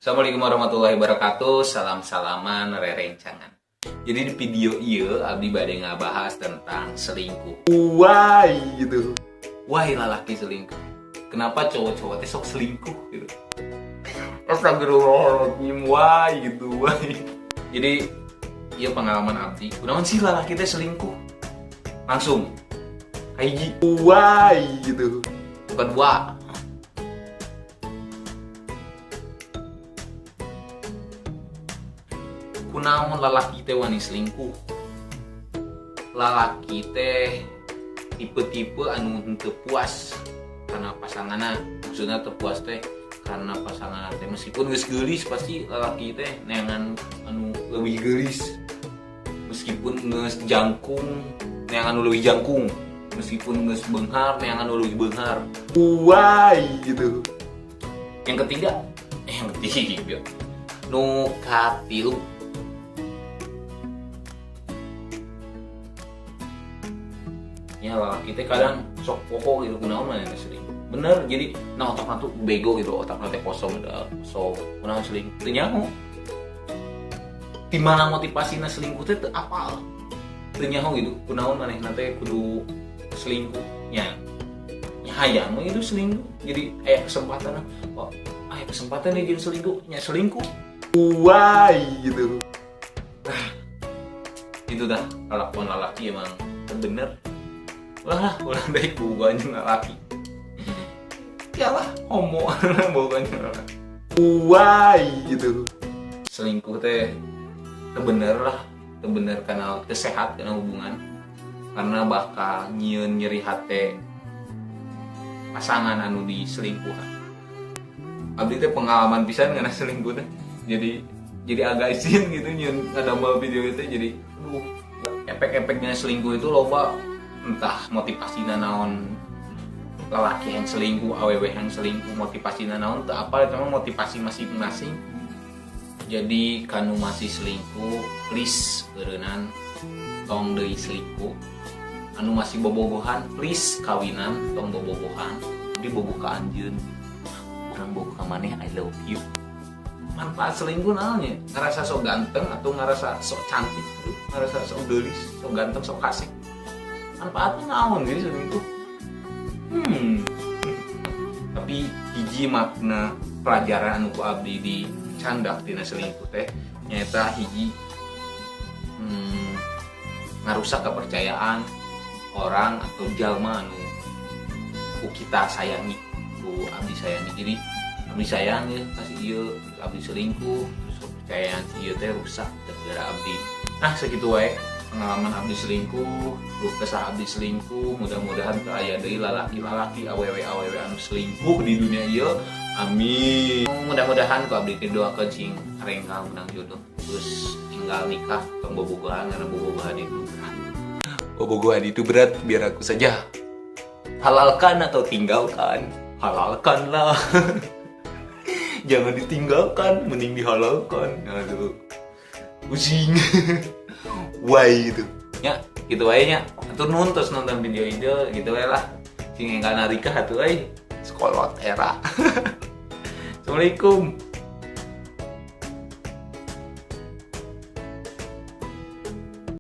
Assalamualaikum warahmatullahi wabarakatuh. Salam-salaman rerencangan. Jadi di video ieu abdi bade ngabahas tentang selingkuh. Why gitu. Why lalaki selingkuh? Kenapa cowok-cowok teh sok selingkuh gitu? Astagfirullahaladzim, why gitu, why. Jadi ieu pengalaman abdi. Kunaon sih lalaki teh selingkuh? Langsung. Kahiji, why gitu. Bukan wa. Kunaon lalaki teh wani selingkuh? Lalaki teh tipe-tipe anu henteu puas karena pasanganna, maksudnya teu puas teh karena pasangan teh meskipun geus geulis pasti lalaki teh neangan anu leuwih geulis, meskipun geus jangkung neangan anu leuwih jangkung, meskipun geus beunghar neangan anu leuwih beunghar. Why gitu. Yang ketiga, yang ketiga nu katilu, ya lalaki teh kadang sok poho gitu kunaon manehna selingkuh. Bener, jadi nah otakna tuh bego gitu, otakna teh kosong udah kosong. Kunaon selingkuh? Teu nyaho. Di mana motivasina selingkuh teh teu apal. Teu nyaho gitu, kunaon manehna teh kudu selingkuh nya. Nya hayang we gitu selingkuh. Jadi aya kesempatan, oh, aya kesempatan nih jadi selingkuh, nya selingkuh. Why gitu. Nah, itu dah kelakuan lalaki emang bener. Lah, ulah baik bukannya lalaki. Yalah, homo bukannya lalaki. Why gitu. Selingkuh teh teu bener lah, teu bener karena teu sehat karena hubungan. Karena bakal nyieun nyeri hate pasangan anu diselingkuhan. Abdi teh pengalaman pisan karena selingkuh teh. Jadi agak izin gitu nyieun ngadamel video itu, jadi aduh, efek-efeknya selingkuh itu loba, entah motivasina naon lalaki yang selingkuh, awewe yang selingkuh, motivasina naon teu apa, itu mah motivasi masing-masing. Jadi kanu masih selingkuh, please eureunnan tong deui selingkuh. Anu masih bobogohan, please kawinan tong bobogohan. Jadi bogoh ka anjeun, urang bogoh ka maneh, I love you. Manfaat selingkuh naonnya? Ngerasa sok ganteng atau ngerasa sok cantik, ngerasa sok geulis, sok ganteng, sok kasih. Manfaatnya naon jadi selingkuh? Tapi hiji makna pelajaran anu ku abdi di candak tina selingkuh teh nyaeta hiji, ngarusak kepercayaan orang atau jalma anu ku kita sayangi, ku abdi sayangi. Jadi abdi sayang ya kasih ieu, abdi selingkuh, terus kepercayaan si ieu teh rusak gara-gara abdi. Nah, segitu wae pengalaman abdi selingkuh, keluh kesah abdi selingkuh. Mudah-mudahan teu aya deui lalaki-lalaki, awewe-awewe anu selingkuh di dunia ieu. Amin. Mudah-mudahan ku abdi teh doakeun sing arenggal menang jodoh, terus tinggal nikah, tong bobogohan karena bobogohan itu berat. Bobogohan itu berat, biar aku saja halalkan atau tinggalkan. Halalkanlah. Jangan ditinggalkan, mending dihalalkan. Aduh. Pusing. Why gitu. Ya, gitu wae nya. Atuh nuhun terus nonton video itu, gitu wae lah. Sing enggal narikah atuh euy. Sekolot era. Assalamualaikum.